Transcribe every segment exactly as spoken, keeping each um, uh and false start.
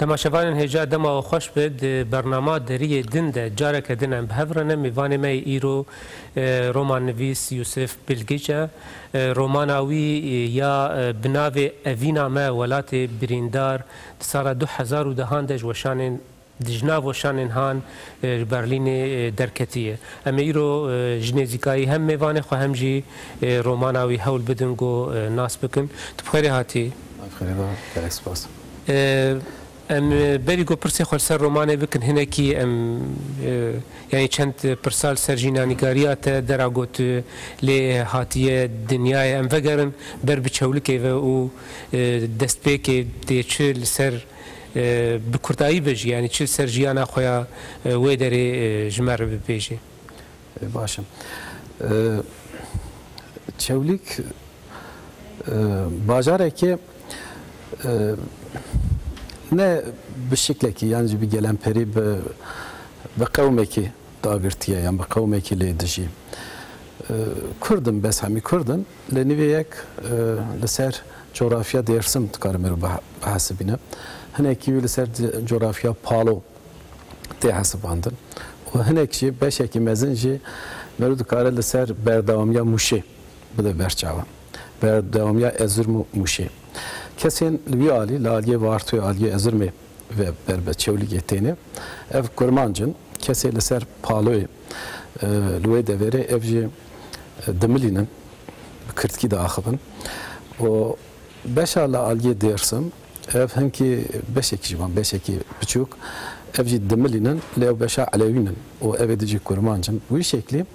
Temaşevanên hêja, dema we xweş be. Di bernama Deriyê Din de careke din em bi hev re ne. Mêvanê me yê îro, e, romannivîs Yûsif Bilgiç e. E, romana wî, e, ya, e, bi navê Evîna Me Welatê Birîndar di sala du hezar û dehan de ji weşanên, di ji nav weşanên han, e, ji Berlînê, e, derketiye. Em ê îro, e, ji nêzîkayî hem mêvanê xwe hem jî, e, romana wî hewl bidin ku, e, nas bikin. Tu bi xêrê hatî. Bi xêrê ve, gelek spas. E, em, e, berî ku pirsê xwe li ser romanê bikin, hinekî em, e, yanî çend pirsa li ser jînanîgariya te dera got, e, lê hatiye dinyayê. Em vegerin ber bi Çewlikê ve û, e, destpêkê tê çi li ser, e, bi kurtayî be jî, yanî çi li ser jiyana xwe ya, e, wê derê, e, ji me re bibêjî. E, baş e. E, Çewlîk, e, bajarekê, e, ne bi şiklekî, yan jî bi gelemperî, bi, bi qewmekî dagirtiye, yan bi qewmekî lê dijî. E, Kurd in, bes hemî Kurd in. Lê nîvê yek, e, li ser coğrafya Dêrsim dikare mirov bihe-, bihesibîne. Hinekî wî li ser di-, coğrafya Palo tê hesibandin. Û hinek jî, beşekî mezin jî mirov dikare li ser berdewamiya Mûşê bide ber çavan. Berdewamiya Ezirm û Mûşê. Kesên li wî alî, li aliyê Vartoyê, aliyê Ezirmê ve ber bi Çewlîgê têne. Ev kurmanc in. Kesê li ser Paloyê, e, li wê deverê ev jî, e, dimilînin, bi kirdkî diaxivin. Û beşa li aliyê Dêrsim, ev hinkî beşekî ji van, beşekî biçûk, ev jî dimilînin, lê ew beşa Elewîn in û ev ê di jî kurmanc in. Wî şeklî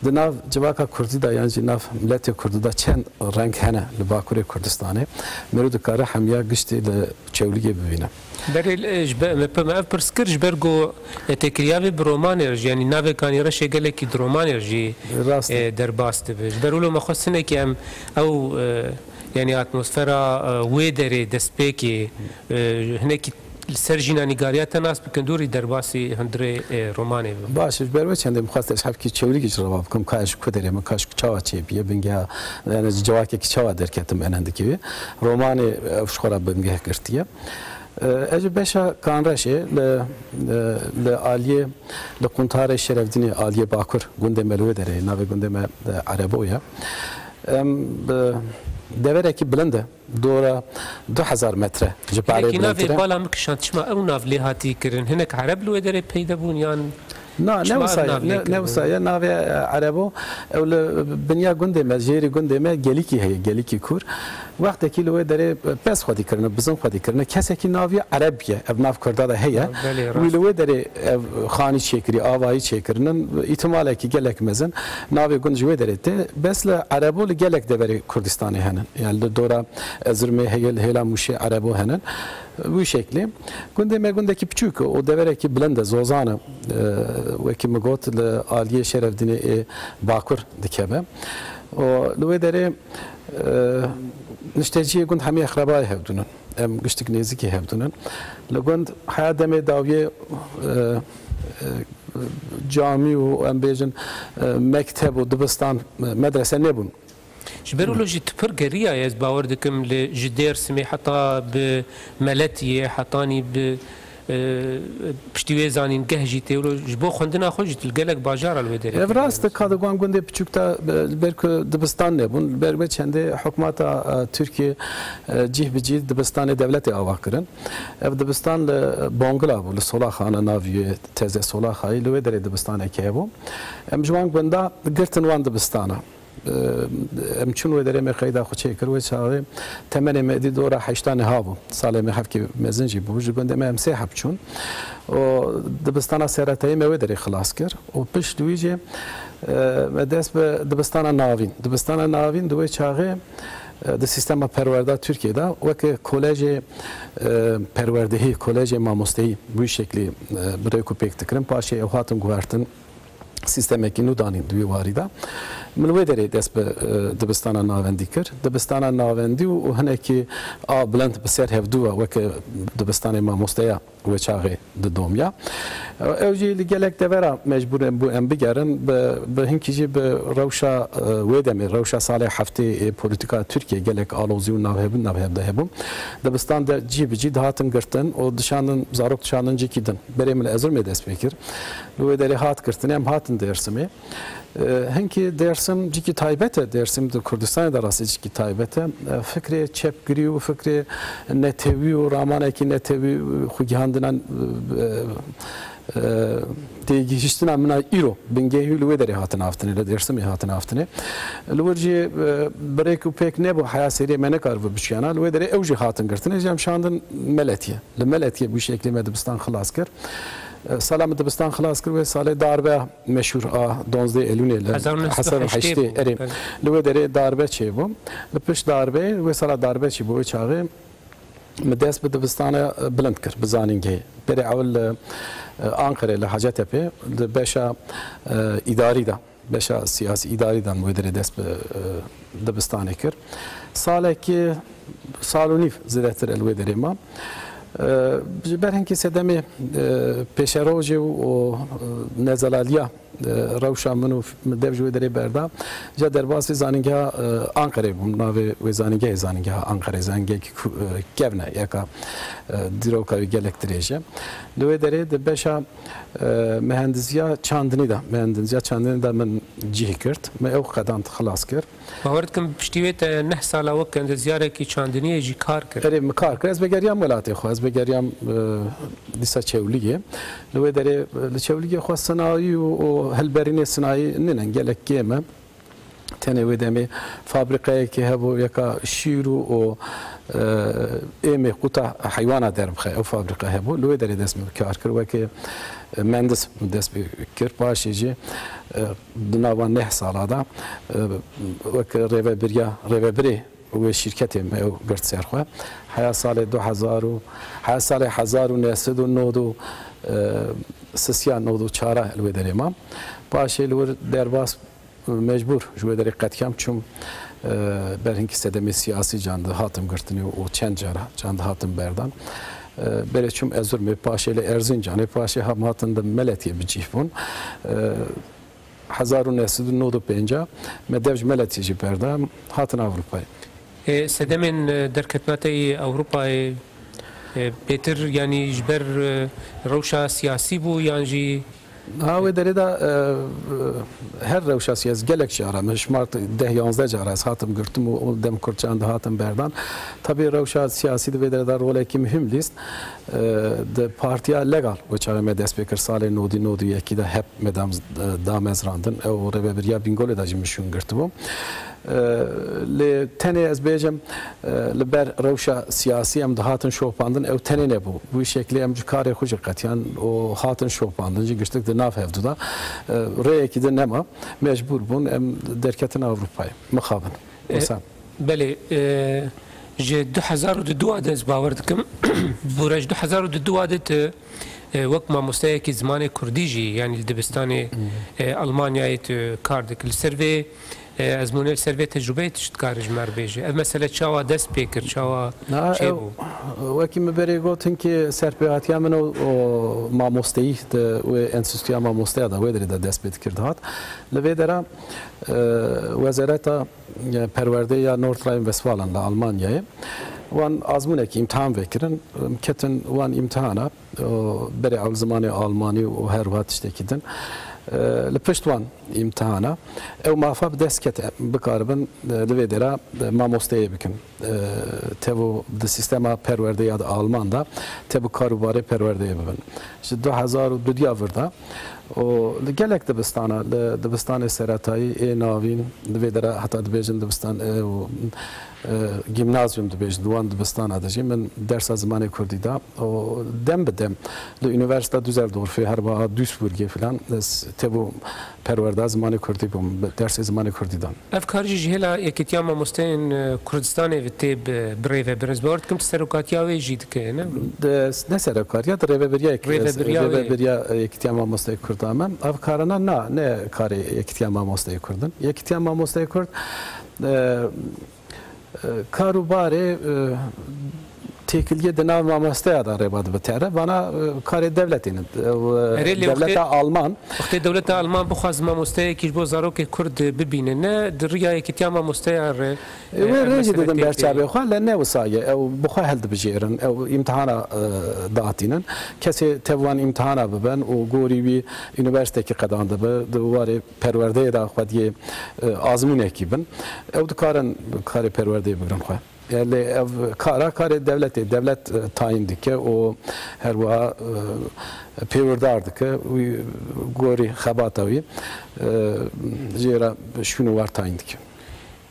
di nav civaka kurdî de yan jî nav miletê kurdî de çend reng hene li Bakurê Kurdistanê, mirov dikare hemiya giştî li Çewlîgê bibîne. Berê, e, ji ber, me, me ev pirs kir ji ber ku, e, têkiliya vê bi romanê re jî, yanî navê Kanî Reşê gelekî di romanê re jî, rast e, e, derbas dibe. Ji ber wilo me xwest hinekî em ew, e, yanî atmosfera, e, wê derê destpêkê, e, hinekî li ser jînanîgariya te nas bikin, dûrî derbasî hundirê, e, romanê bibin. Baş e, ji ber wê çendê min xwest ez hevkî Çewlîgê ji reva bikim, ka ez ji ku derê me, ka ji çawa çêbûye, bingeha, yanî ji civakekî çawa derketim enendikê wê. Romanê ew ji xwe re bingeh girtiye. E, ez ji beşa Kanreşê li, li, li aliyê, li quntarê Şerevdînê, aliyê Bakur, gundê me li wê derê, navê gundê me, e, Erebo ye. Em, bi deverekî bilind e, dora du hezar metre ji barê. Hinekî navê bilind e. Bala min kişand, çima ew nav lê hatî kirin? Hinek Ereb li wê derê peyde bûn yan? Na, ne wisa ye, ne, ne wisa ye. Navê, e, Erebo, ew li binya gundê me, jêrî gundê me gelîkî heye, gelîkî kûr. Wextekî li wê derê pez xwedî kirine, bizin xwedî kirine. Kesekî navî Ereb ye, ev nav Kurda de heye. Ha, belê, rast. Wî li wê derê ev xanî çêkirî, avayî çêkirinin, îhtimalekî gelek mezin. Navê gund ji wê derê tê. Bes li Erebo li gelek deverê Kurdistanê henin. Yani li dora Ezirmê heye, li hêla Mûşê Erebo henin. Wî şeklî. Gundê me gundekî piçûk e û deverekî bilind e, zozan e. E, wekî min got, li aliyê Şerevdînê ê Bakur dikeve. Û li wê derê, e, nişteciyê gund hemî exrebayê hevdûn in. Em giştik nêzîkî hevdûn in. Li gund heya demê dawiyê, e, e, camî û em bêjin, e, mekteb û dibistan, e, medrese nebûn. Ji ber wilo jî tu pir geriyaye, ez bawer dikim, li, ji Dêrsimê heta bi Meletiyê, hetanî bi, e, piştî wê zanîngeh jî tê wilo, ji bo xwendina xwe jî tu li gelek bajara li wê derê. Ev rast e, ka di wan gundê piçûk de, e, li ber ku dibistan nebûn, li ber wê çendê hikûmeta, e, Tirkiyê, e, cih bi cih dibistanê dewletê ava kirin. Ev dibistan li Bongila bû, li Solaxana navî teze Solaxayê, li wê derê dibistanekê hebû. Em ji wan gunda girtin wan dibistana. Em çûn wê derê, me qeyda xwe çêkir, wê çaxê temenê me êdî dora heşta niha bû. Salê me hevkê mezin jî bû. Ji gundê me em sê heb çûn. Û dibistana seretayî me wê derê xilas kir. Û pişt wî jî, e, me dest bi dibistana navîn. Dibistana navîn di wê çaxê, e, di sîstema perwerda Tirkiyê de weke kolejê, e, perwerdehî, kolejê mamosteyî bi wî şeklî, e, bi rêk û pêk dikirin. Paşê ew hatin guhertin. Sîstemekî nû danîn di wî warî de. Min wê derê dest bi, e, dibistana navendî kir. Dibistana navendî û, û hinekî a bilind bi ser hevdû ve weke dibistanê mamosteya wê çaxê didomiya. E, ew jî li gelek devera mecbûr bû em bigerin. Bi, bi hinkî jî bi rewşa, e, wê demê, rewşa salê heftê ê polîtîka Tirkiyê gelek alozî û navhev-, navhevde hebû. Dibistan de cî bi cî dihatin girtin û dişandin, zarok dişandin cîkî din. Berê min li Erzurumê dest pê kir. Li wê derê hat girtinê, em hatin Dêrsimê. E, hinkî Dêrsim cîkî taybet e, Dêrsim di Kurdistanê de rastî cîkî taybet e. E, fikrê çepgirî û fikrê netewî û ramanekî netewî, e, xwegihandina, e, e, têgihiştina min a îro, bingehî li wê derê hatin haftinê, li Dêrsimê hatin haftinê. Li wir jî, e, bi rêk û pêk nebû, heya seriyê me nekaribû biçiyana, li wê derê ew jî hatin girtinê, jî em şandin Meletiyê. Li Meletiyê bi wî şeklî me dibistan xilas kir. E, sala min dibistan xilas kir, wê salê darbe meşhûr a donzdeh Elûnê li hezar û neh sed û heştê hezar û neh sed û heştê bû. Erê. Li wê derê darbe çêbû. Li pişt darbeyê, wê sala darbe çêbû, wê çaxê min dest bi dibistana, e, bilind kir, bi zanîngehê. Berê ewil li, e, Anqerê, li Hacetepê, di beşa, e, îdarî de, beşa siyasî îdarî de min wê derê dest bi, e, dibistanê kir. Salekî, sal û nîv zêdetir el wê derê mam. E, ji ber hinkî sedemê, e, pêşerojê û, û, e, nezelaliya, e, rewşa min û f-, min dev ji wê derê berda. Ja derbasî zanîngeha, e, Anqerê bûm. Navê wê zanîngehê zanîngeha Anqerê, zanîngehekî ku-, e, kevn e, yeka, e, dîroka wî gelek dirêj e. Li wê derê di beşa, e, mehendiziya çandinî de, mehendiziya çandinî de min cih girt. Me ew qedand xilas kir. Bawer dikim, piştî wê te neh sala wek endezyarekî çandiniyê jî kar kir. Erê, min kar kir. Ez vegeriyam welatê xwe. Ez vegeriyam, e, dîsa Çewlîgê. Li wê derê, e, li Çewlîgê xwe sinayî û, û hilberînê sinayî nînin, gelek kêm e. Tenê wê demê fabrîqeyekê hebû, yeka şîr û, û, e, êmê quta heywana derbixe. Ew fabrîqe hebû. Li wê derê dest min bi kar kir. Wekî, e, mendis min dest bi kir. Paşê jî, e, di nava neh sala de, e, wek rêvebiriya, rêvebirê wê şîrketê me ew girt ser xwe. Heya salê du hezar û, heya salê hezar û neh sed û nod û, e, sisiya nod û çara li wê derê mam. Paşê li wir derbas, mecbûr ji wê derê qetkam çûm, e, ber hinkî sedemê siyasî can dihatim girtinê û çend cara can dihatim berdan. E, berê çûm Erzurumê, paşê li Erzincanê, paşê hem hatin di Meletiyê bi cih bûn. E, hezar û neh sed û nod û pênc me dev ji Meletiyê jî berda, hatin Ewropayê. Ê, sedemên, e, derketina te yê Ewropayê, e, bêtir, yanî ji ber, e, rewşa siyasî bû yan jî? Ha, wê derê de, e, her rewşa siyasî gelek cara, min şimart deh yanzdeh cara ez hatim girtim û, û dem kurtçan dihatim berdan. Tabî rewşa siyasî di vê derê de rolekî muhim lîst. E, di partiya Legal wê çaxê me dest pê kir, salê nodî nodî yekî de hep me dam-, e, damezrandin. Ew rêvebiriya Bîngolê de jî min şûn girtibû. E, lê tenê ez bêjim, e, li ber rewşa siyasî em dihatin şopandin, ew tenê nebû. Bi wî şeklî em ji karê xwe jî qetiyan û hatin şopandin, jî giştik di nav hevdu de. E, rêyekî din nema, mecbûr bûn, em derketin Ewropayê. Mixabin. E, Wisa. Belê, e, ji du hezar û du de ez bawer dikim. Bûra ji du hezar û du de tu, e, wek mamosteyekî zimanê kurdî jî, yanî li dibistanê, e, Almanyayê tu kar dikir. Li ser vê, e, ezmûnê, li ser vê tecrûbeyê tu çi dikarî ji me re bêjî? Ev mesele çawa dest pê kir, çawa Na, ew, çêbû? Wekî min berê got, hinkî serpêhatiya min û, û mamosteyî di wê enstîtuya mamosteya de wê derê de dest pê dikir dihat. Li vê dera, e, Wezareta, e, Perwerdê ya Nordrhein-Westfalen li Almanyayê, wan azmûnekî îmtihan vekirin, em ketin wan îmtihana, û berê ewl zimanê almanî û her wiha tiştekî din. E, li pişt wan îmtihana ew mafa bi dest kete, bikaribin, e, li vê dera, e, mamosteyê bikin. E, tevo di sîstema perwerdê ya di Alman de tevo kar û barê perwerdeyê bibin. Ji du hezar û du ya vir de Û li gelek dibistana, li dibistanê seretayî ê navîn, di vê dera heta dibêjin dibistan, e, û, e, gîmnazyum dibêjin, di wan dibistana de jî min dersa zimanê kurdî da. Û dem bi dem li Unîversîta Düsseldorfê, her wiha Duisburgê filan, ez tevî perwerda zimanê kurdî bûm, bi dersê zimanê kurdî dan. Ev kar jî ji hêla Yekîtiya Mamosteyên, e, Kurdistanê ve tê bi, bi rêvebirin. Ez bawer dikim tu serokatiya wê jî dike, ne? De, ne serokatiya, di rêvebiriya yek-, Rêvebiriya wê. Rêvebiriya, e, Yekîtiya Mamosteyê Kurdan me. Ev karana na, ne karê Yekîtiya Mamosteyê Kurd in. Yekîtiya Mamosteyê Kurd, e, e, kar û barê, e, têkiliyê di nav mamosteya de rêva dibe tere. Vana, e, karê dewletê ne. Ew, e, Erê, lê dewleta wextê, Alman. Wextê dewleta Alman bixwaz mamosteyekî ji bo zarokê Kurd bibîne, ne di riya Yekîtiya Mamosteyan re, E, e, wê ev rê jî mesele didin tê berçavê kirî. Xwe, le ne wisa ye. Ew bi xwe hildibijêrin, ew îmtihana, e, datînin. Kesê tev wan îmtihana bibin û gorî wî unîversîtekî qedan dibe, di warê perwerdeyê de xwediyê, e, azmûnekî bin. Ew dikarin karê perwerdeyê bigrin xwe. E, lê ev kara karê dewletê, dewlet, e, tayîn dike û her wiha, e, pêwirdar dike. Wî gorî xebata wî, e, jê re şûn û war tayîn dike.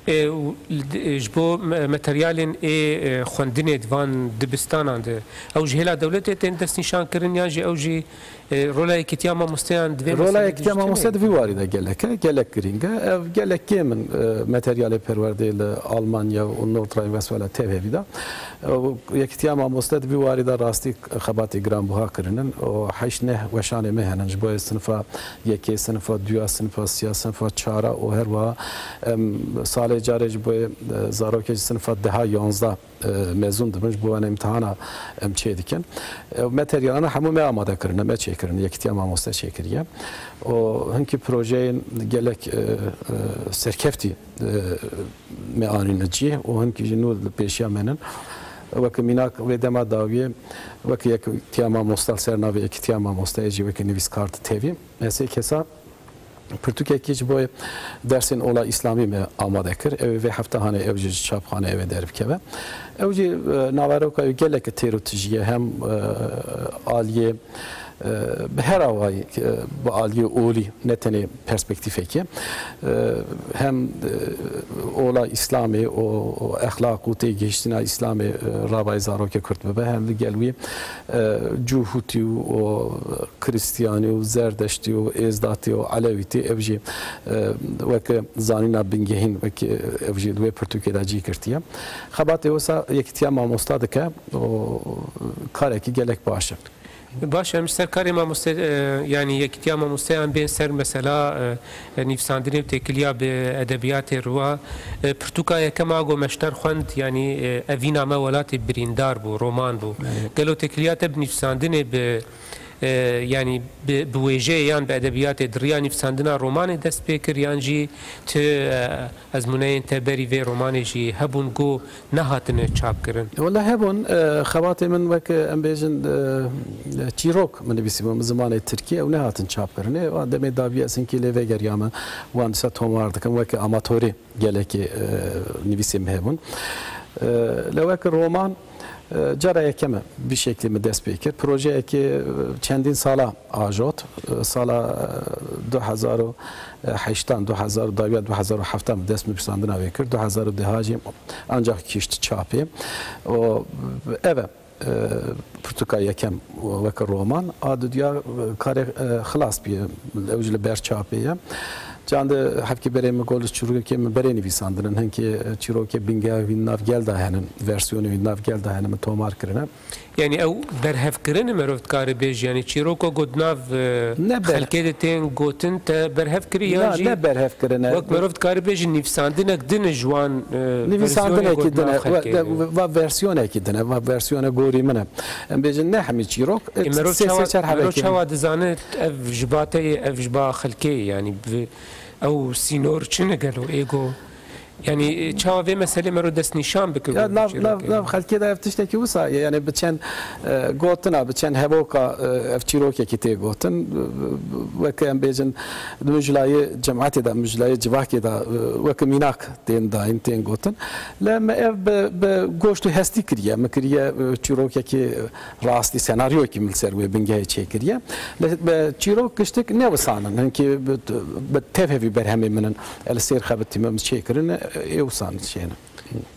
E, û, e, ji bo me-, materyalên ê, e, xwendinê di van dibistanan de, ew ji hêla dewletê tên destnîşankirin yan jî ew jî, e, rola Yekîtiya Mamosteyan di vê Rola meselê de Yekîtiya ji Mamosteyê di vê warî de gelek e, gelek girîng e. Ev gelek kêm in, e, materyalê perwerdeyê li Almanya û Nordrhein-Westfalen tevhevî de. Ew Yekîtiya Mamoste di vî warî de rastî xebatê giranbuha kirinin û heşt neh weşanê me henin ji bo sinifa yekê, sinifa duya, sinifa siya, sinifa çara û her wiha em salê carê ji bo, e, zarokê ji sinifa deha yanzdeh, e, mezûn dibin, ji bo wan îmtihana em çê dikin. E, materyalana hemû me amade kirine, me çêkirin, Yekîtiya Mamoste çêkiriye. Û hinkî projeyên gelek, e, e, serkeftî, e, me anîne cî û hinkî jî nû li pêşiya me nin. Weke mînak vê dema dawiyê, weke Yekîtiya Mamoste, ser navê Yekîtiya Mamosteyê jî weke nivîskar di tevî. Me sê kesa pirtûkekî ji bo dersên ola îslamî me amade kir. Ew ê vê hefta hanê ew jî ji çapxaneyê ew ê derbikeve. Ew jî, e, naveroka wî gelek têr û tijî ye, hem, e, aliyê, e, bi her awayî, e, bi aliyê olî, ne tenê perspektîfekê, e, hem, e, ola îslamê û, û exlaq û têgihiştina îslamê, e, ravayê zarokê Kurd bibe, hem li gel wî, e, cûhûtî û, û Kristiyanî û Zerdeştî û Êzdatî û Elewîtî, ev jî, e, weke zanîna bingehîn, weke ev jî li wê pirtûkê de cî girtiye. Xebatê wisa Yekîtiya Mamosta dike û karekî gelek baş e. Baş e, em ji ser karê mamoste, e, yanî Yekîtiya Mamosteyan bên ser mesela, e, e, nivîsandinê û têkiliya bi edebiyatê riwa. E, pirtûka yekem a ku me ji te re xwend, yanî, e, Evîna me welatê birîndar bû, roman bû. Evet. Gelo têkiliya te bi nivîsandinê bi E, yanî bi, bi wêjeyê yan bi edebiyatê di riya nivîsandina romanê dest pê kir, yan jî tu, e, ezmûneyên te berî vê romanê jî hebûn ku nehatine çapkirin? Wele hebûn, e, xebatê min wek, e, em bêjin, e, çîrok min nivîsîbûn bi zimanê tirkî, ew nehatin çapkirinê. Wan demê dawî ez hinkî lê vegeriyame, wan dîsa tomar dikim, weke amatorî gelekî, e, nivîsên min hebûn. E, le wek roman, e, cara yekem e, bi şeklî min dest pê kir. Projeyekê, e, çendîn sala ajot. E, sala, e, du hezar û heştan, du hezar û dawiya du hezar û heftan min dest nivîsandina wê kir. Du hezar û deha jî ancak kişt çapê. O, ev e. E, pirtûka yekem weke roman, a dudiya, e, karê, e, xilas bûye, ew jî li ber çapê ye. Can de hevkî berê min got, çîrokê min berê nivîsandin in, hinkî, e, çîrokê bingeh wî nav gel de henin, versiyonê wî nav gel de henin, min tomar kirine. Yanî ew berhevkirin e, merov dikare bêje, yanî çîroka ku di nav, e, Ne ber- xelkê de tên gotin te berhev kirî, yan Na, jî ne berhev kirine. Wek merov dikare bêje nivîsandinek din e ji wan, e, Nivîsandinekî versiyonê din e, gotina xelkê. Ve, ve, va versiyonekî din e, va versiyone gorî min e. Em bêjin ne hemî çîrok, e, Ê, merov sê, çawa, sê çar merov hebekî. Çawa dizane ev ji ba te ye, ev ji ba xelkê ye, yanî bi, ew sînor çi ne gelo, ê go Yanî, e, çawa vê meselê mero destnîşan bike Ya, ku nav, çîrokê nav, nav xelkê de ev tiştekî wisa ye. Yani bi çend, e, gotina, bi çend hevoka, e, ev çîrokekî tê gotin. E, weke em bêjin, di mijlayê cemaetê de, mijlayê civakê de, e, weke mînak tên dayîn, tên gotin. Lê me ev bi, bi goşt û hestî kiriye. Me kiriye, e, çîrokekî rastî, senaryoyekî min li ser wê bingehê çêkiriye. Lê, e, çîrok giştik ne wisan in. Hinkî bi, bi tevhevî berhemê min in. E, li sêr xebitî me, min çêkirin, e, ê wisan çêne.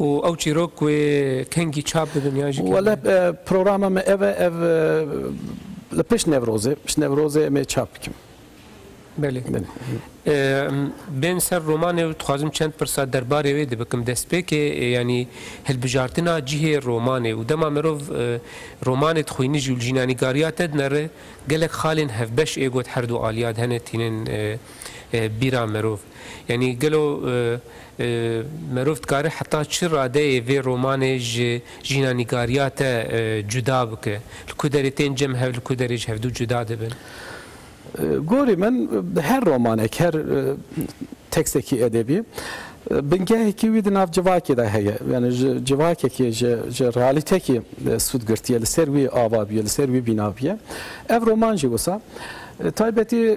Û ew çîrok wê kengî çap bibin yan jî Wele, kengî? E, programa me ev e, ev, e, li pişt Newrozê, pişt Newrozê em ê çap bikim. Belê. Belê. E, bên ser romanê û dixwazim çend pirsa derbarê wê de bikim. Destpêkê, e, yanî hilbijartina cihê romanê û dema mirov, e, romanê dixwînî jî û li jînanîgariya te dinere, gelek xalên hevbeş ê got her du aliya de hene tînin, e, e, bîra mirov. Yanî gelo, e, e, mirov dikare heta çi radeyê vê romanê ji jînanîgariya te, e, cuda bike? Li ku derê tên cem hev, li ku derê ji hevdu cuda dibin? E, gorî min, e, her romanek, her, e, tekstekî edebî, e, bingehekî wî di nav civakê de heye. Yani ji civakekî, ji, ji realîtekî, e, sûd girtiye, li ser wî ava bûye, li ser wî bîna bûye. Ev roman jî wisa. E, taybetî, e,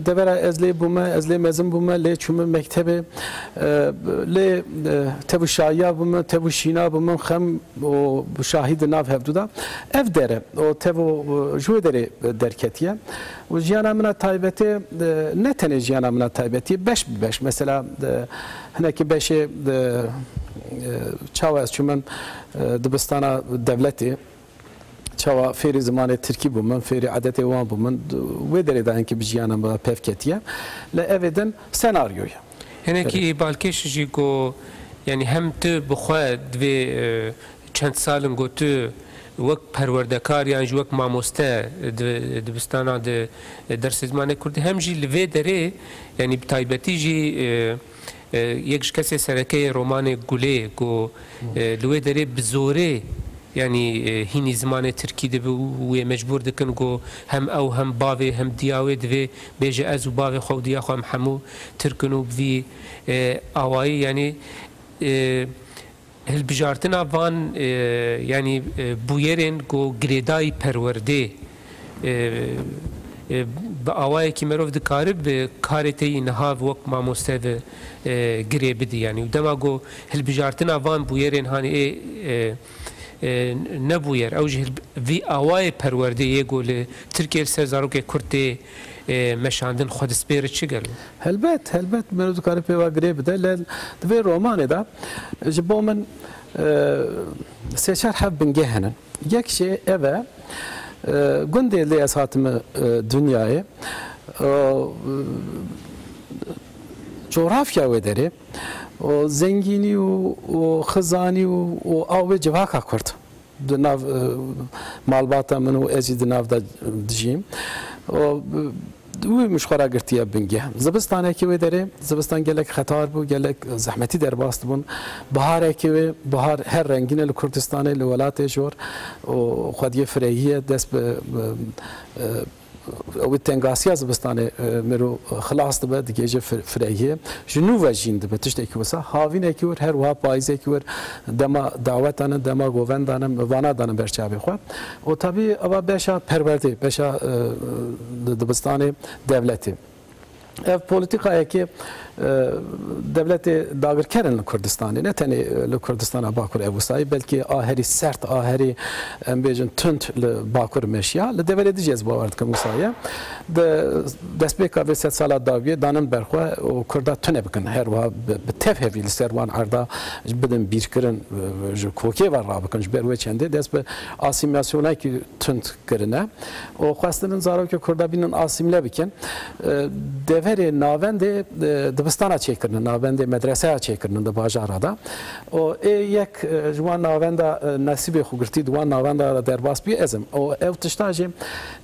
devera ez lê bûme, ez lê mezin bûme, lê çûme mektebê, e, lê, e, tev û şahiya bûme, tev û şîna bûme, xem û şahî di nav hevdû de. Ev dere, o tev û, e, ji wê derê derketiye. Û jiyana min a taybetê, e, ne tenê jiyana min a taybetî, beş bi beş. Mesela, e, hinekî beşê, e, e, çawa ez çûme, e, dibistana dewletê, çawa fêrî zimanê tirkî bûme, fêrî edetê wan bûme, wê derê de hinkî bi jiyana min re pev ketiye. Lê evê din senaryo ye. Hinekî Evet. balkêş jî got, yanî hem tu bi xwe divê, e, çend sal in got tu wek perwerdekar yan jî wek mamoste di, dibistana di dersê zimanê kurdî, hem jî li vê derê, yanî bi taybetî jî, e, e, yek ji kesê sereke yê romanê Gulê got, e, li wê derê bi zorê, yanî, e, hînî zimanê tirkî dibe û wê mecbûr dikin got hem ew hem bavê hem diya wê divê bêje ez û bavê xwe û diya xwe em hemû tirk in û bi vî, e, awayî, yanî, e, hilbijartina van, e, yanî, e, bûyerên ku girêdayî perwerdê, e, e, bi awayekî merov dikare bi karê te yî niha wek mamoste ve, e, girê bidî, yanî. Û dema ku hilbijartina van bûyerên hanî ê, e, e, ne bûyer, ew jî hilb-, vî awayê perwerdê yê ku li Tirkiyê li ser zarokê kurd tê, e, meşandin, xwe dispêre çi gelo? Helbet, helbet, merov dikare pê ve girê bide, lê di vê romanê de ji bo min, e, sê çar heb bingeh hene. Yek jê ev e, e, gundê lê ez hatime, e, dinyayê, e, coğrafya wê derê, o zengînî û, û xizanî û, û awê civaka kurd. Di nav, e, malbata min û ez jî di nav de dijîm. O, e, wî min ji xwe re girtiye bingeh. Zivistanekî wê derê, zivistan gelek xetar bû, gelek zehmetî derbas dibûn. Biharekî wê, bihar her rengîn e li Kurdistanê, li welatê jor û xwediyê firehî ye, dest bi, bi, e, Ew ê tengasiya zivistanê, e, mero xilas dibe, digihêje fir-, firehiyê. Ji nû ve jîn dibe tiştekî wisa. Havînekî wir, her wiha payîzekî wir, dema dawetan in, dema govendan in, vana danin ber çavê xwe. Û tabî eva beşa perwerdê, beşa, e, di-, dibistanê dewletê. Ev polîtîkayekê, e, dewletê dagirker in li Kurdistanê, ne tenê, e, li Kurdistana Bakur ev wisa ye, belkî a herî sert, a herî, em bêjin, tund li Bakur meşiya. Li deverê dijî ez bawer dikim wisa ye. Di destpêka vê sedsala dawiyê danin ber xwe û Kurda tune bikin. Her wiha bi, bi tev hevî li ser wan erda bidin bîrkirin, e, ji kokê ve rabikin. Ji ber wê çendê dest bi asîmîlasyonekî tund kirine û xwestinin zarokê Kurda bînin asîmle bikin. E, deverê navendê, e, dibistana çêkirine, navendê medreseya çêkirine di bajara de. Û ê yek, e, ji wan navenda, e, nesîbê xwe girtî di wan navenda de derbas bî, ez im. Û ew tişta jî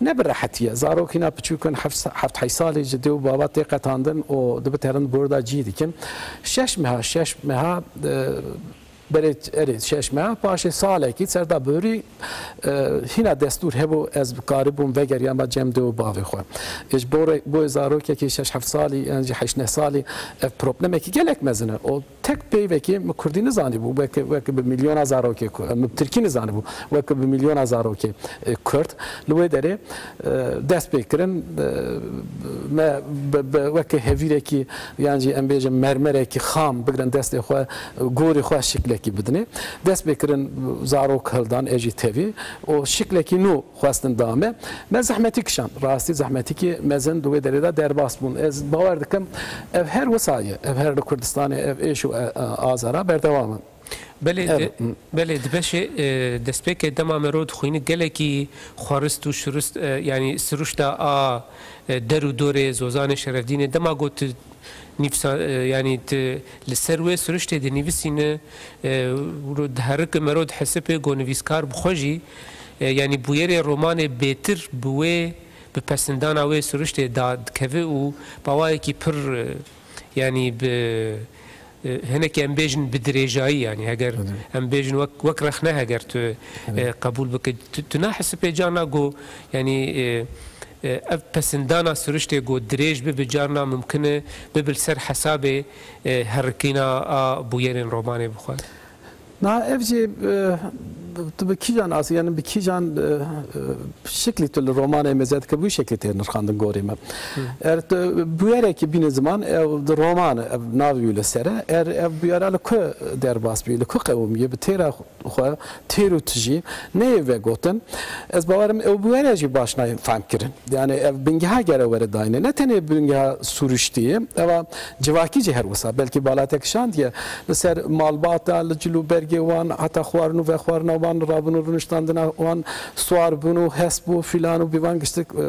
ne bi rehetî ye. Zarokîna piçûk in heft, heft heyş salî ji dê û bava tê qetandin û dibi terin borda cî dikin. Şeş meha, şeş meha, e, Berê erê şeş meha paşê salekî ser da borî, e, hîna destûr hebû, ez karibûm vegeriyama cem dê û bavê xwe. Ê ji bo re-, bo zarokekî şeş heft salî yan jî heşt neh salî ev problemekî gelek mezin e. O tek peyvekî min kurdî nizanîbû, weke, weke bi milyona zarokê ku-, min tirkî nizanîbû, weke bi milyona zarokê, e, kurd. Li wê derê, e, dest pê kirin, e, me bi, bi weke hevîrekî yan jî em bêjin mermerekî xam bigrin destê xwe, gorî xwe şiklekî bidinê. Dest pê kirin zarok hildan, ez jî tevî û şiklekî nû xwestin da me. Me zehmetî kişand. Rastî zehmetîkî mezin di wê derê de derbas bûn. Ez bawer dikim ev her wisa ye. Ev her li Kurdistanê ev êş û, e, e, azara berdewam in. Belê, Ev, di, hı. belê, di beşê, e, destpêkê dema mero dixwîne gelekî xwarist û şurist, e, yanî siruşta a, e, der û dorê Zozanê Şerefdînê dema got tu nîvsa, e, yanî tu li ser wê siruştê dinîvisîne, e, û diherike mero dihesipê ku nivîskar bi xwe jî, e, yanî bûyerê romanê bêtir bi wê, bi pesindana wê siruştê da dikeve û bi awayekî pir, e, yanî bi, e, hinekî em bêjin bi dirêjayî, yanî heger Hı hı. em bêjin wek, wek rexne heger tu, Hı hı. e, qebûl bike. Tu, tu nahesipê carna ku, yanî, e, e, ev pesindana siruştê ku dirêj bibe carna mumkin e bibe li ser hesabê, e, herikîna a bûyerên romanê bixwe? Na ev jî, e, tu bi kîjan asî, yani bi kîjan, e, e, şiklî tu li romanê mêze dike, bi wî şeklî tê nirxandin gorî me. Hı. Er tu bûyerekî bîne ziman, ew di roman e, ev navê wî li ser e. Er ev bûyera li ku derbas bî, li ku qewimiye, bi têra xwe, têr û tijî neyê vegotin. Ez bawerim ew bûyere jî baş nayên fehm kirin. Yani ev bingeha gere were dayne. Ne tenê bingeha suruştî, eva civakî jî her wisa. Belkî balatek şandiye li ser malbata, li cil û bergê wan, heta xwarin û vexwarina wan, rabûn û rûniştandina wan, siwar bûn û hesp û filan û bîvan giştik, e,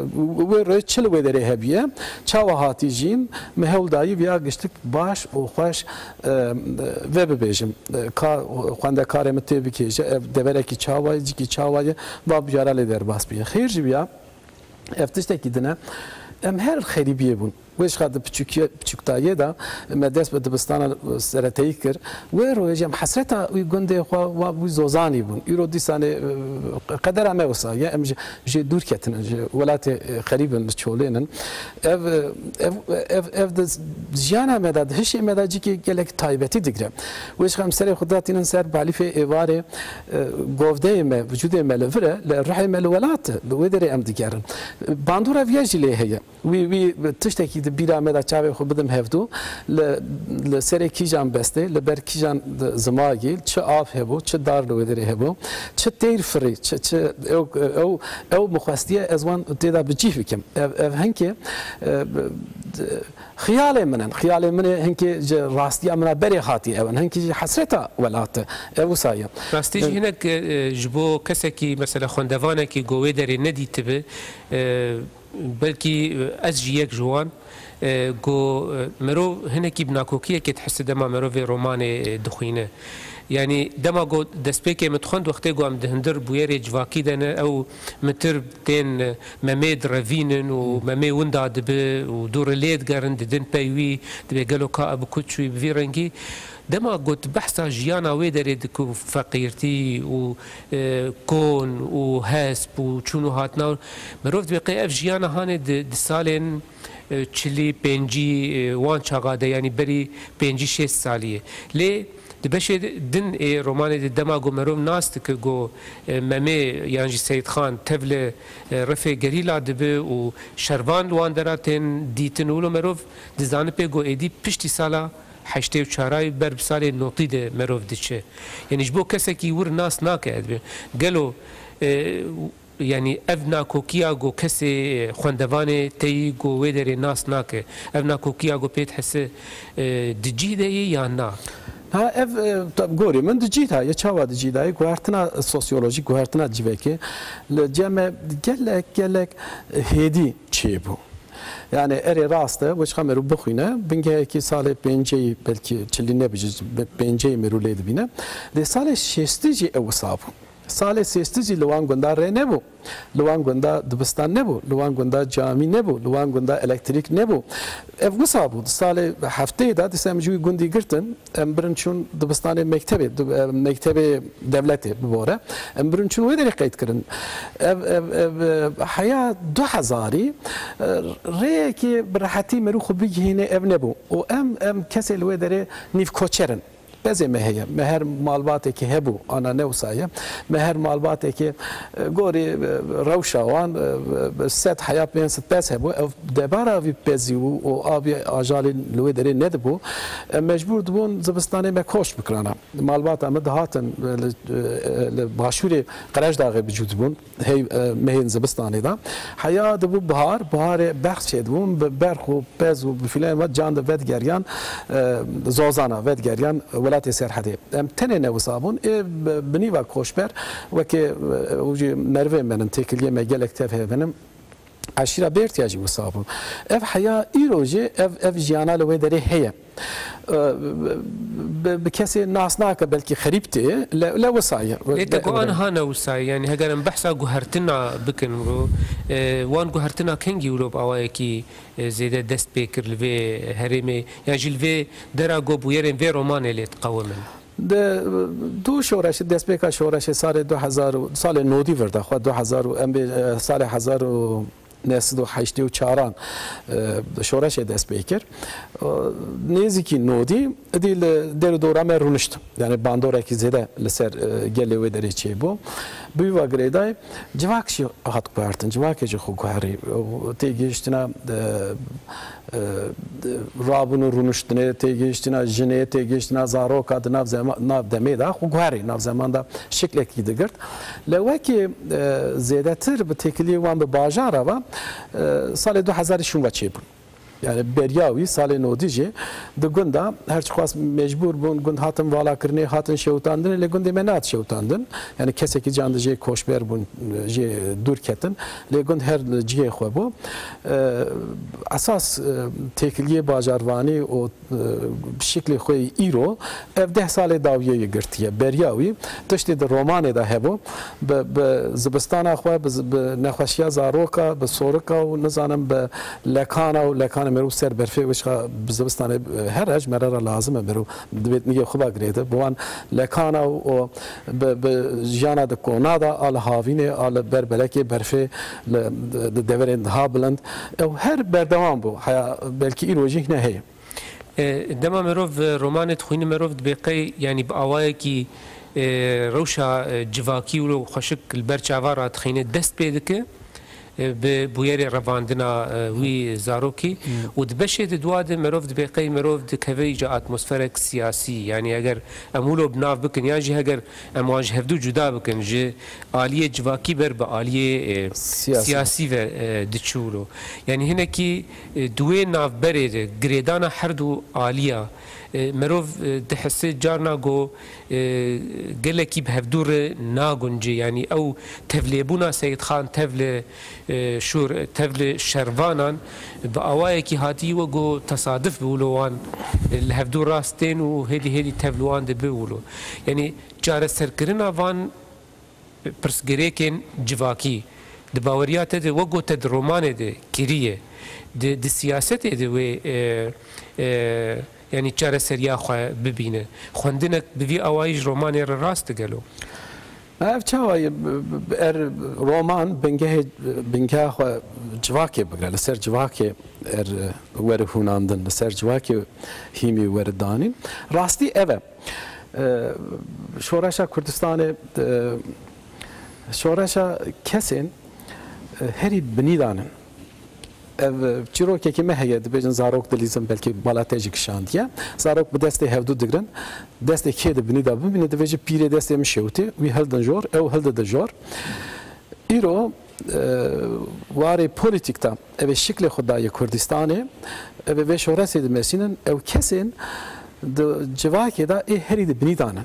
wê rê çi li wê derê hebiye, çawa hatî jîn, me hewl dayî viya giştik baş û xweş, e, ve bibêjim. E, ka, xwendekarê min tê bikêje, ev deverekî çawa ye, cîkî çawa ye, va bûyera lê derbas bûye. Xêr jî viya. Ev tiştekî din e. Em her xerîbiyê bûn. Wê ji xwe di piçûkiye-, piçûktayiyê de me dest bi dibistana sereteyî kir. Wê royê jî em hesreta wî gundê xwe wa wî Zozanî bûn. Îro dîsanê, e, qedera me wisa ye. Em ji, jê dûr ketinin, ji welatê, e, xerîb in, li çolên in. Ev, e, ev, ev, ev di jiyana me de, di hişê me de cîkê gelek taybetî digire. Wê ji xem serê xwe datînin ser balîfê êvarê, e, govdeyê me, vücudê me li vir e, lê ruhê me li welat e, li wê derê em digerin. Bandora viya jî lê heye. Wî, wî tiştekî di bîra me de çavê xwe bidim hevdû, li, li serê kîjan bestê, li ber kîjan di zimagî, çi av hebû, çi dar li wê derê hebû, çi teyr firî, çi, çi ew, ew, ew min xwestiye ez wan tê de bi cih bikim. Ev, ev hinkê, e, xiyalê min in. Xiyalê min ê hinkê ji rastiya min a berê hatî ew in. Hinkî jî hesreta welat e. Ev wisa ye. Rastî jî E, hinek, e, ji bo kesekî, mesela xwendevanekî ku wê derê nedîtibe, e, belkî, e, ez jî yek ji wan, e, ku, e, mirov hinekî bi nakokiyekê dihise dema mirov vê romanê, e, dixwîne. Yanî dema ku destpêkê min dixwend, wextê ku em di hundir bûyerê civakî de ne, ew mitir tên, e, Memê direvînin û Hmm. Memê winda dibe û dû re lê digerin, didin pey wî, dibê gelo ka ev bi ku çûyî bi vî rengî. Dema got behsa jiyana wê derê diku feqîrtî û, e, kon û hesp û çûn û hatina, mirov dibê qey ev jiyana hanê di, di salên, e, çilî, pêncî, e, wan çaxa de, yanî berî pêncî şêst salî ye. Lê di beşê din ê romanê de dema ku merov nas dike ku, e, Memê yan jî Seyîdxan tevli, e, refê gerîla dibe û şervan li wan dera tên dîtin û wilo merov dizane pê ku êdî piştî sala heştê û çarayî ber bi salê notî de merov diçe. Yanî ji bo kesekî wir nas nake, ez dibêm. Gelo, e, Yanî ev nakokiya ku kesê xwendevanê teyî ku wê derê nas nake, ev nakokiya ku pê dihese, e, di cih de ye yan na? Ha, ev, e, tab-, gorî min di cih de ye. Çawa di cih de ye? Guhertina sosyolojîk, guhertina civakê li cem me gelek, gelek hêdî çêbû. Yani erê rast e, wê çiqa merû bixwîne, bingehekî salê pênceyî, belkî çilî nebijî, pênceyî merû lê dibîne. Lê salê şêstî jî ew wisa bû. Salê sêştî jî li wan gunda rê nebû. Li wan gunda dibistan nebû. Li wan gunda camî nebû. Li wan gunda elektrîk nebû. Ev wisa bû. Di salê hefteyê de dîsa em ji wî gundî girtin. Em birin çûn dibistanê mektebê, di-, e, mektebê dewletê bibore. Em birin çûn wê derê qeyd kirin. Ev, ev, ev, e, heya du hezarî, e, rêyekê bi rehetî merû xwe bigihîne ev nebû. Û em, em kesê li wê derê nîv koçer in. Bezê me heye. Me her malbateke hebû, ana ne wisa ye. Me her malbateke, e, gorî, e, rewşa wan, e, e, sed heya pênc sed pez hebû. Ev debara vî pezî û, û avî ajalê li wê derê nedibû. E, mecbûr dibûn zibistanê me koç bikirana. Malbata me dihatin, e, li, e, li başûrê Qerejdaxê bi cû dibûn. Hey, e, mehên zibistanê de. Heya dibû bihar, biharê berx çêdibûn, bi berx û pez û bi fîlan ve can de vedigeriyan, e, zozana vedigeriyan welatê Serhedê. Em tenê ne wisa bûn, ê bi, bi nîva koçber, wekî, e, û jî merivê me in, têkiliyê me gelek tev heye benim. Eşîra Bêrtiya jî wisa bû. Ev heya îro jî, ev, ev jiyana li wê derê heye. E, bi, bi kesê nas nake, belkî xerîb tê, le, le wisa ye. Lê te got, aniha ne wisa ye. Yanî heger em behsa guhertina bikin ro, e, wan guhertina kengî wilo bi awayekî, e, zêde dest pê kir li vê herêmê, yan jî li vê dera go bûyerên vê romanê lê diqewimin? Di du şoreşê, destpêka şoreşê salê du hezar û, salê nodî vir de xwe, du hezar û, em bê, e, salê hezar û neh sed û heştê û çaran, e, şoreşê dest pê kir. E, nêzîkî nodî, idî li der û dora me rûnişt. Yani bandorekî zêde li ser, e, gelê wê derê çêbû. Bi wî ve girêdayî civak jî hat guhertin, civakê jî xwe guherî. Û têgihiştina, e, e, rabûn û rûniştinê, têgihiştina jinê, têgihiştina zaroka di nav zema-, nav demê de xwe guherî, nav zeman de şiklekî digirt. Lê wekî, e, zêdetir bi têkiliyê wan bi bajara ve, e, salê du hezar şûn ve çêbûn. Yani beriya wî salê nodî jî di gunda her çiqas mecbûr bûn, gund hatin valakirinê, hatin şewitandinê, lê gundê me nehat şewitandin. Yani kesekî can di jê koçber bûn, jê dûr ketin. Lê gund her li cihê xwe bû. E, esas, e, têkiliyê bajarvanî û, e, şiklê xwe yê îro ev deh salê dawiyê yê girtiye. Beriya wî tiştê di romanê de hebû. Bi, bi zibistana xwe, bi zi-, bi nexweşiya zaroka, bi sorika û nizanim bi lekana û lekanê merû ser berfê wişka bi zibistanê, e, here ji me re re lazim e merû. Divê nigê xwe ba girêde. Bi wan lekana û, û bi, bi jiyana di kona de, a li havînê, a li ber belekê berfê, li, di deverên daha bilind. Ew her berdewam bû. Heya belkî îro jî hine heye. E, dema merov, e, romanê dixwîne, merov dibê qey, yanî bi awayekî, e, rewşa, e, civakî wilo xweşik li ber çava radixîne, dest pê dike. E, bi bûyerê revandina, e, wî zarokî. Hmm. Û di beşê di dua de merov dibê qey merov dikeve îca atmosferek siyasî. Yanî eger em wilo bi nav bikin, yan jî heger em wan ji hevdû cuda bikin, ji aliyê civakî ber bi aliyê, e, siyasî, siyasî ve, e, diçû wilo. Yanî hinekî, e, di wê navberê de girêdana her du aliya, e, merov, e, dihise carna ku, e, gelekî bi hevdû re nagunce. Yanî ew tevlêbûna Seyîdxan tev li, e, şûr, tev li şervanan bi awayekî hatî wek ku tesadif bi wilo wan, e, li hevdû rast tên û hêdî hêdî tev li wan dibe wilo. Yanî çareserkirina van pirsgirêkên civakî di baweriya te de, wek ku te di romanê de kiriye, di, di siyasetê de wê, e, e, yanî çareseriya xwe bibîne. Xwendinek bi vî awayî ji romanê re rast e gelo? Ev çawa ye? B-, b-, er roman bingehê, bingeha xwe civakê bigre, li ser civakê er were hûnandin, li ser civakê hîmî were danîn. Rastî ev e. E, şoreşa Kurdistanê, e, şoreşa kesên, e, herî binî dan in. Ev, e, çîrokekî me heye, dibêjin zarok dilîzin, belkî bala te jî kişandiye. Zarok bi destê hevdû digrin, destê kê di binî de bimîne, dibêje pîrê destê min şewitî, wî hildin jor, ew hildidin jor. Îro, e, warê polîtîk de, ev ê şiklê xwe daye Kurdistanê, ev ê vê şoreşê dimesînin, ew kesên di civakê de ê herî di binî de ne.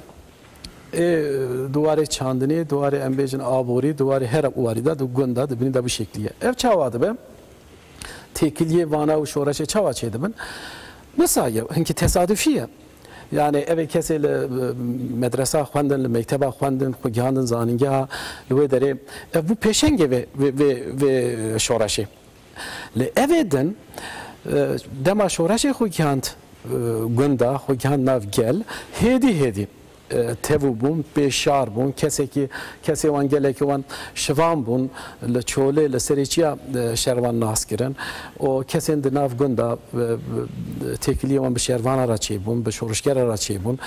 Ê di warê çandinê, di warê, em bêjin, aborî, di warê her warî de, di gund de, di binî de bi şeklî ye. Ev çawa dibe? Têkiliyê vana û şoreşê çawa çêdibin? Wisa ye, hinkî tesadufî ye. Yani evê kesê li, e, medresa xwendin, li mekteba xwendin, xwe gihandin zanîngeha, li wê derê ev bû pêşengê vê, vê, vê, vê şoreşê. Li evê din, e, dema şoreşê xwe gihand, e, gunda, xwe gihand nav gel, hêdî hêdî, e, tevû bûn, pêşar bûn, kesekî, kesê wan gelekî wan şivan bûn, li çolê, li serê çiya, e, şervan nas kirin. Û kesên di nav gunda, e, e, têkiliyê wan bi şervana re çêbûn, bi şorişgera re çêbûn.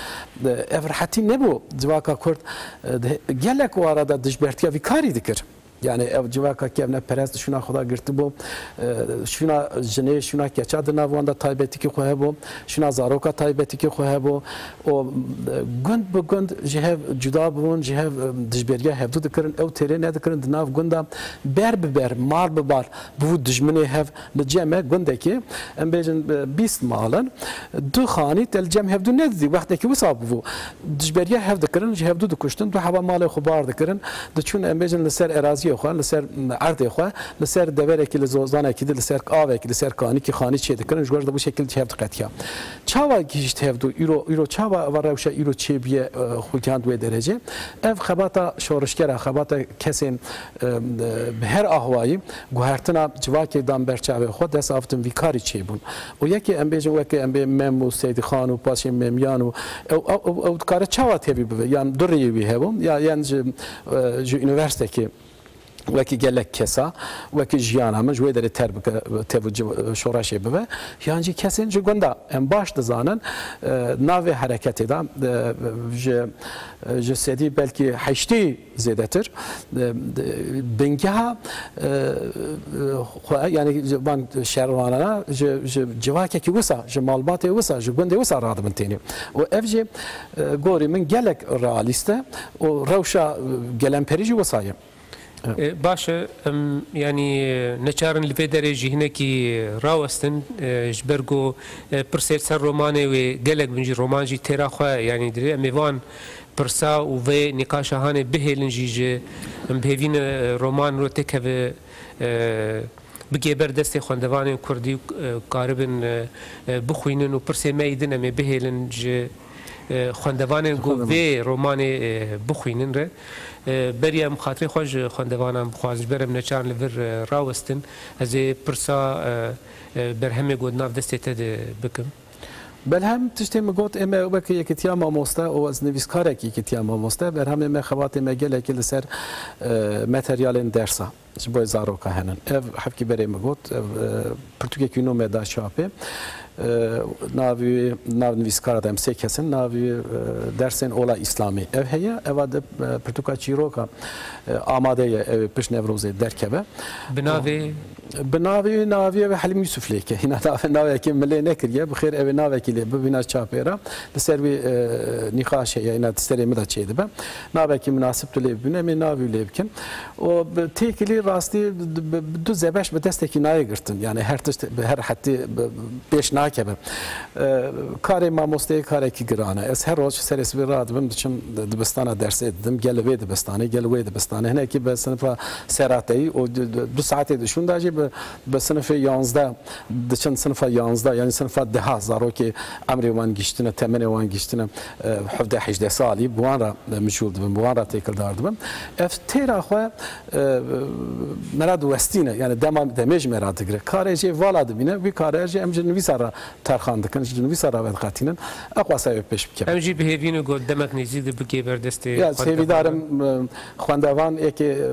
E, ev rehetî nebû civaka Kurd, e, di gelek wara de dijbertiya vî karî dikir. Yani ev civaka kevneperest şûna xwe da girtibû, e, şûna jinê, şûna keça di nav wan de taybetikî xwe hebû, şûna zaroka taybetikî xwe hebû. Û, e, gund bi gund ji hev cuda bûn, ji hev, e, dijberiya hevdû dikirin, ew têrê nedikirin di nav gunda ber bi ber, mar bi mar bû dijminê hev. Li cem me gundekê, em bêjin, e, bîst mal in, du xanî te li cem hevdû nedidî, wextekî wisa bû. Dijberiya hev dikirin, ji hevdû dikuştin, du heba malê xwe bar dikirin, diçûn, em bêjin, li ser eraziyê xwe, li ser erdê xwe, li ser deverekî, li zozanekî di, li ser avekî, li ser kanîkî xanî çê dikirin, ji wer de bu şekil ji hev diqetiya. Çawa gihişt hevdû, îro, îro çawa eva rewşa îro çêbiye, e, xwe gihand wê derecê? Ev xebata şorişgera, xebata kesên, e, e, bi her ahwayî guhertina civakê dan ber çavê xwe, dest avtin vî karî çêbûn. Û yekê em bêjin weke em bê Mem û Seydî Xan û paşê Memyan û ew, ew, ew, ew dikare çawa tevî bibe? Yan du rêyê wî hebû, ya, yan ji, e, ji unîverstekê wekî gelek kesa, wekî jiyana min ji wê derê ter bike, tev û civ-, şoreşê bibe, yan jî kesên ji gunda em baş dizanin, e, navê hereketê de, e, ji, ji sedî belkî heştê zêdetir, e, bingeha, e, e, xwe, yani ji van şervanana ji, ji civakekî wisa, ji malbatê wisa, ji gundê wisa radibin tênê. Û ev jî, e, gorî min gelek realîst e û rewşa, e, gelemperî jî wisa ye. E, baş e, em, yanî, e, neçarin li vê derê jî hinekî rawestin, e, ji ber ku, e, pirsê ser romanê wê gelek bin jî roman jî têra xwe, yanî divê em ê van pirsa û vê nîqaşa hanê bihêlin jî ji, em bihêvî ne, e, roman ro têkeve, e, bigê ber destê xwendevanên kurdî û, e, karibin, e, e, bixwînin û pirsê me yî din em ê bihêlin ji, e, xwendevanên ku vê romanê, e, bixwînin re. E, beriya em xatirê xwe ji xwendevanan bixwazin, ji ber em neçarin li vir, e, rawestin. Ez ê pirsa, e, e, berhemê ku di nav destê te de bikim. Belhem tiştê min got, ê me weke Yekîtiya Mamoste û ez nivîskarekî Yekîtiya Mamoste, berhemê me, xebatê me gelekî li ser, e, materyalên dersa ji bo zaroka henin. Ev hevkî berê min got, ev, e, pirtûkekî nû me da çapê. E, navî, nav nivîskara de em sê kes in, navî, e, Dersên Ola Îslamî ev heye. Eva de, e, pirtûka çîroka, e, amade ye, ew ê pişt Newrozê derkeve. Bi navê? Bi navê, navê ew Helîm Yusuf lê ke. Hîna navê, navekî min lê nekiriye. Bi xêr ew ê navekî lê bibîna çapê re. Li ser wî, e, nîqaş heye, hîna di serê min de çêdibe. Navekî munasib tu lê bibîne, em ê navî lê bikin. Û bi têkilî rastî bi, bi, bi du zebeş bi destekî nayê girtin. Yani her tişt bi her hetî bi, pêş nakeve. E, karê mamosteyê karekî giran e. Ez her roj serê sibê radibim, diçim di-, dibistana dersê didim. Gel wê dibistanê, gel wê dibistanê. Hinekî bi sinifa serateyî û du, du, du saetê di şûnda jî bi, bi sinifê yanzdeh, diçin sinifa yanzdeh, yani sinifa deha, zarokê emrê wan giştine, temenê wan giştine, e, hevdeh hejdeh salî, bi wan re, e, mijûl dibim, bi wan re têkildar dibim. Ev têra xwe, e, me ra diwestîne, yani dema, demê ji me ra digire. Karê jê vala dibîne, wî kare jî em ji nivîsa re terxan dikin, ji nivîsa re vediqetînin. Ew xwesta wê pêş bikeve. Em jî bi hêvî ne got demek nêzî de bigê ber destê xwendevanan. Ez hêvîdar im, e, xwendevan êkê, e,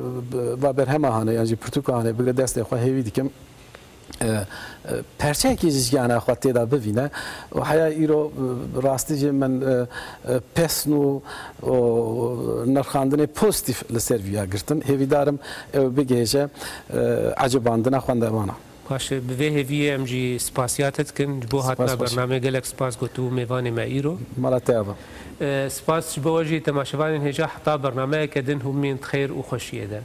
va berhema hane, yan jî pirtûka hane, bigre destê xwe, hêvî dikim. E, e, perçeyekî ji jiyana xwe tê de bivîne. Û heya îro, e, rastî jî min, e, e, pesn û, û nirxandinê pozîtîf li ser vîya girtin. Hêvîdar im ew bigihêje, e, ecibandina xwendevana. Baş e, bi vê hêviyê em jî spasiya te dikin. Ji bo hatina bernameyê gelek spas got û mêvanê me îro. Mala te ava. E, spas ji bo we jî temaşevanên hêja, heta bernameyeke din hûn bimînin di xêr û xweşiyê de.